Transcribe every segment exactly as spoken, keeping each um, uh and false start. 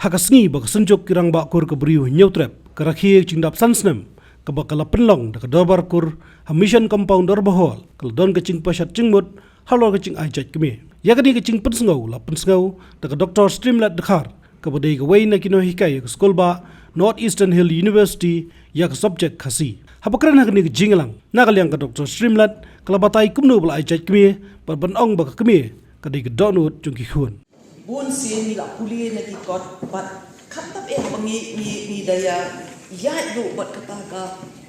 Ha ka sngi ba ka Synjuk ki Rangbah Kur ka Bri u Hynñiewtrep ka rakhe ka jingdap san snem, kaba ka la pynlong da ka Dorbar Kur ha Mission Compound Dorbar Hall, ka la don ka jingpashat jingmut halor ka jingai jait kmie. Ïa kane ka jingpynsngew la pynsngew da ka Doctor Streamlet Dkhar, kaba dei kawei na ki nonghikai ïa ka skulbah North Eastern Hill University ïa ka subject Khasi. Haba kren ha kane ka jingïalang, na ka liang ka Doctor Streamlet ka la batai kumno ba la ai jait kmie, bad ban ong ba ka kmie ka dei ka dohnud jong ki khun. Bun sien ngi la pule na ki kot, bad khamtam eh ba ngi, ngi, ngi da ïa ïaid ruh bad kata ka,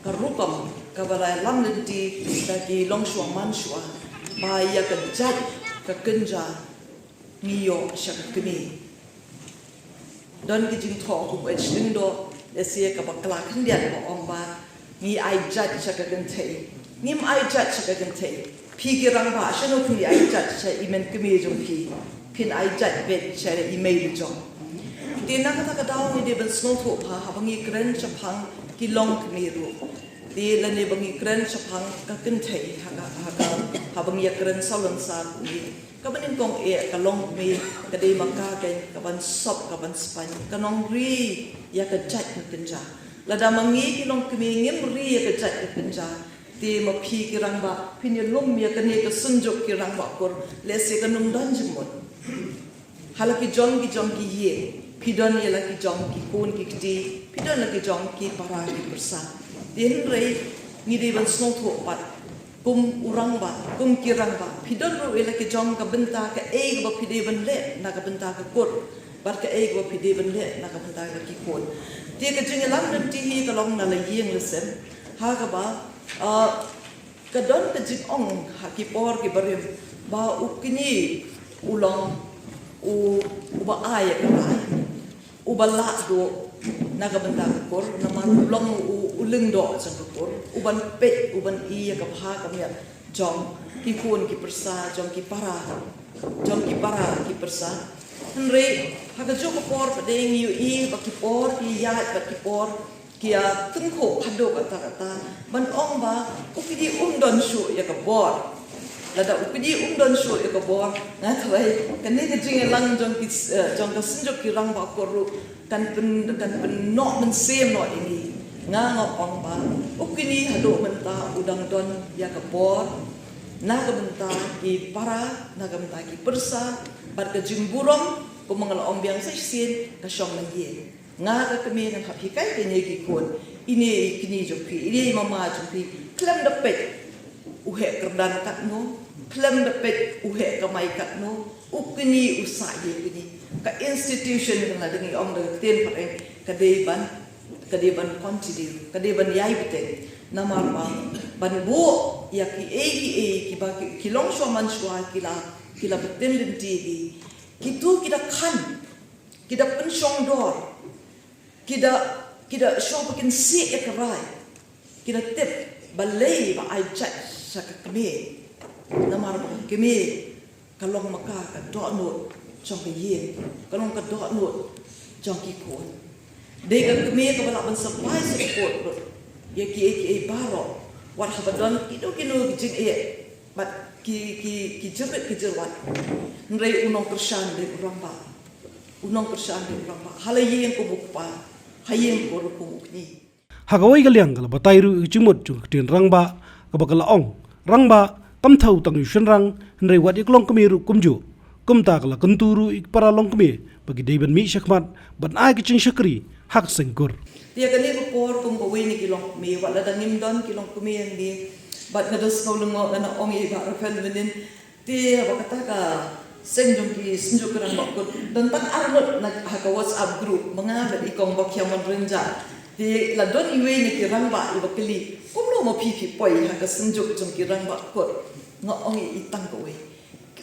ka rukom kaba la lam lynti da ki longshuwa manshuwa, ba ïa ka jait ka kynja ngi ïoh sha ka kmie. Don ki jingthoh kum u H. Lyngdoh, lehse kaba kla khyndiat ba ong ba ngi ai jait sha ka kynthei. Ngim ai jait sha ka kynthei. Phi ki rangbah, shano phi ai jait sha i mei kmie jong phi? Phin ai jait beit sha i mei la jong. Te na kata ka daw ngi dei ban sngewthuh bha haba ngi kren shaphang ki longkmie ruh. Te lane ba ngi kren shaphang ka kynthei, ha ka, ha ka, haba ngi ïa kren salonsar ngi. Kaba nyngkong eh ka longkmie ka dei ma ka keiñ kaban sop kaban spaiñ, ka nongri ïa ka jait ka kynja. Lada ma ngi ki longkmie ngim ri ïa ka jait ka kynja, te ma phi ki rangbah phin ïalum ïa kane ka Synjuk ki Rangbah Kur, lehse kan ym don jingmut. Ha la ki jong ki jong ki ïing phi don ïa la ki jong ki khun ki kti, phi don la ki jong ki para ki pyrsa. Te hynrei ngi dei ban sngewthuh pat kum u rangbah, kum ki rangbah, phi don ruh ïa la ki jong ka bynta kaei kaba phi dei ban leh na ka bynta ka kur, bad kaei kaba phi dei ban leh na ka bynta ka ki khun. Te ka jingïalang lynti hi ka long na la ïing la sem, ha kaba, ah, ka don ka jingong ha ki por ki barim ba u kñi u long u, uba ai ïa ka rai, uba lah duh na ka bynta ka kur, namar u long u, u lyngdoh jong ka kur, uban peit, uban i ïa ka bha ka miat jong ki khun ki pyrsa, jong ki para, jong ki para ki pyrsa. Hynrei ha kajuh ka por pat ngi ïohi ba ki por ki ïaid bad ki por ki ïa tyngkhuh haduh katta katta ban ong ba u kñi um don shuh ïa ka bor. Lada u kñi um don shuh ïa ka bor, nga tharai kane ka jingïalang jong ki, eh, jong ka Synjuk ki Rangbah Kur ruh kan pyn, kan pynnoh mynsiem noh ïa ngi. Nga, nga ong ba u kñi haduh mynta u dang don ïa ka bor na ka bynta ki para, na ka bynta ki pyrsa, bad ka jingburom kumba nga la ong biang sa shisien ka shong na ïing. Nga ka kmie ngan hap hikai kane ki khun, ine i kñi jong phi, ine i mama jong phi, khlem da peit u heh kyrdan katno, khlem da peit u heh kamai katno, u kñi u sah ïa u kñi. Ka institution kan la dang ong da ka ktien phareng, ka dei ban, ka dei ban continue, ka dei ban ïai bteng. Namar ba ban buh ïa kiei kiei kiba ki, ki longshuwa manshuwa ki la, ki la bteng lynti, ki, kitu ki da khan, ki da pynshong dor, ki da, ki da shong ba kin sih ïa ka rai, ki da tip balei ba ai jait sha ka kmie. Namar ba ka kmie ka long ma ka ka dohnud jong ka ïing, ka long ka dohnud jong ki khun. Dei ka kmie kaba lah ban supply support ruh ïa kiei kiei baroh, wat haba don kino kino ki jingeh bad ki, ki, ki jingeh ki jingwad. Hynrei u nongkyrshan dei u rangbah. U nongkyrshan dei u rangbah. Ha la ïing kum u kpa, ha ïing kum u kñi. Ha kawei ka liang ka la batai ruh ïa ka jingmut jong ka ktien rangbah, kaba ka la ong, rangbah kam thaw tang ïa u shynrang, hynrei wat ïa ka longkmie ruh kumjuh. Kumta ka la kyntu ruh ïa ki para longkmie ba ki dei ban mih shakhmat ban ai ka jingshakri ha ka seng kur. Te ïa kane ka por kum kawei na ki longkmie, wat lada ngim don ki longkmie hangne, bad nga da sngew lyngngoh, nga nang ong ïa i Bah Rafael mynnin, te ba kata ka seng jong ki Synjuk ki Rangbah Kur don tang ar ngut na ha ka WhatsApp group, ma nga bad i kong Bah Khiamon Rynjah. Te la don iwei na ki rangbah iba kylli, kumno ma phi phi poi ha ka Synjuk jong ki Rangbah Kur? Nga ong ïa i tang kawei,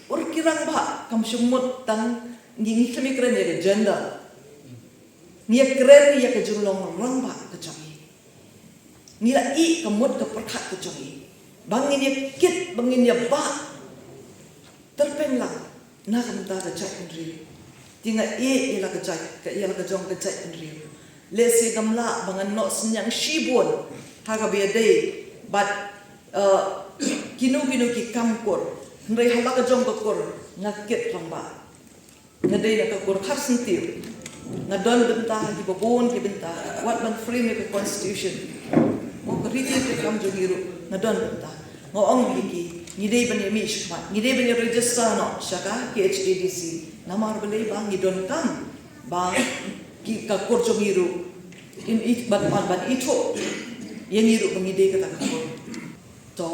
ur ki rangbah kam shym mut tang, ngi, ngi khlem ïakren ïa ka gender. Ngi ïakren ïa ka jinglong rangbah ka jong ngi. Ngi la ïoh ka mut ka pyrkhat ka jong ngi ba ngin ïa kit, ba ngin ïa bah tyrpeng lang na ka bynta ka jaitbynriew. Te nga ïoh ïa la ka jait, ka ïa la ka jong ka jaitbynriew. Lehse ngam lah ba ngan noh synñiang shibun ha kaba ïadei bad, eh, kino kino ki kam kur. Hynrei ha la ka jong ka kur nga kit rangbah. Nga dei na ka kur Kharsyntiu. Nga don bynta ha kiba bun ki bynta, wat ban frame ïa ka constitution. Mo, ka riti treikam jong ngi ruh nga don bynta. Nga ong ïa ki, ngi dei ban ïa mih shakhmat, ngi dei ban ïa register noh sha ka K H A D C. Namar balei? Ba ngi donkam ba ki ka kur jong ngi ruh in it, ban, ban, ban ithuh ïa ngi ruh ba ngi dei kata ka kur. To,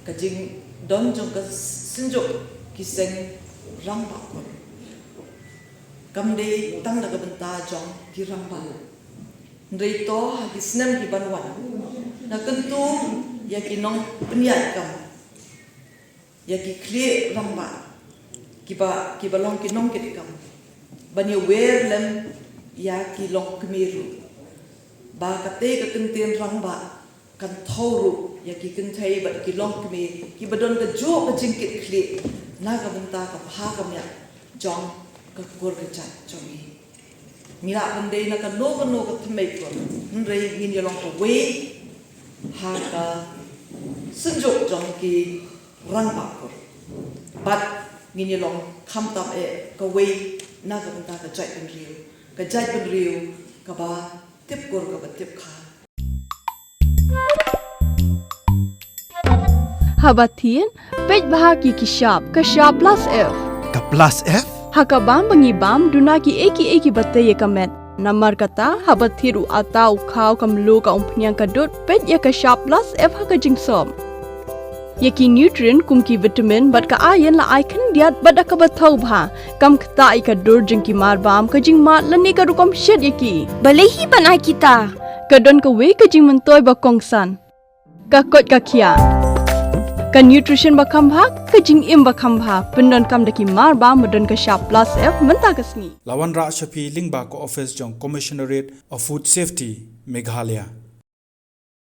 ka jingdon jong ka synjuk ki seng rangbah kur kam dei tang da ka bynta jong ki rangbah. Hynrei to, ha ki snem ki ban wan, nga kyntu ïa ki nongpynïaid kam, ïa ki khlieh rangbah, kiba, kiba long ki nongkitkam, ban ïa wer lem ïa ki longkmie ruh. Ba katei ka kyntien rangbah kan thew ruh ïa ki kynthei bad ki longkmie kiba don kajuh ka jingkitkhlieh na ka bynta ka bha ka miat jong ka kur ka jait jong ngi. Ngi lah ban dei na kano kano ka thymmei kur, hynrei ngin ïa long kawei ha ka synjuk jong ki rangbah kur. Bad ngin ïa long khamtam eh kawei na ka bynta ka jaitbynriew, ka jaitbynriew kaba tip kur kaba tip kha. Haba thied, peit bha ki ki shap, ka shap plus F. Ka plus F? Ha ka bam ba ngi bam, duna kiei kiei kiba tei ïa ka met. Namar kata, haba thied u atta, u khaw, ka mluh, ka umphniang, ka dud, peit ïa ka shap plus F ha ka jingsop. Ïa ki nutrient kum ki vitamin bad ka iron la ai khyndiat bad da kaba thew bha. Kam ktah ïa ka dur jong ki marbam, ka jingmad lane ka rukom shet ïa ki. Balei hi ban ai kita? Ka don kawei ka jingmyntoi ba kongsan. Ka koit ka khiah. Ka nutrition ba kham bha, ka jingim ba kham bha. Pyndonkam da ki marbam ba don ka shap plus F mynta ka sngi. La wanrah sha phi lyngba ka office jong Commissionerate of Food Safety, Meghalaya.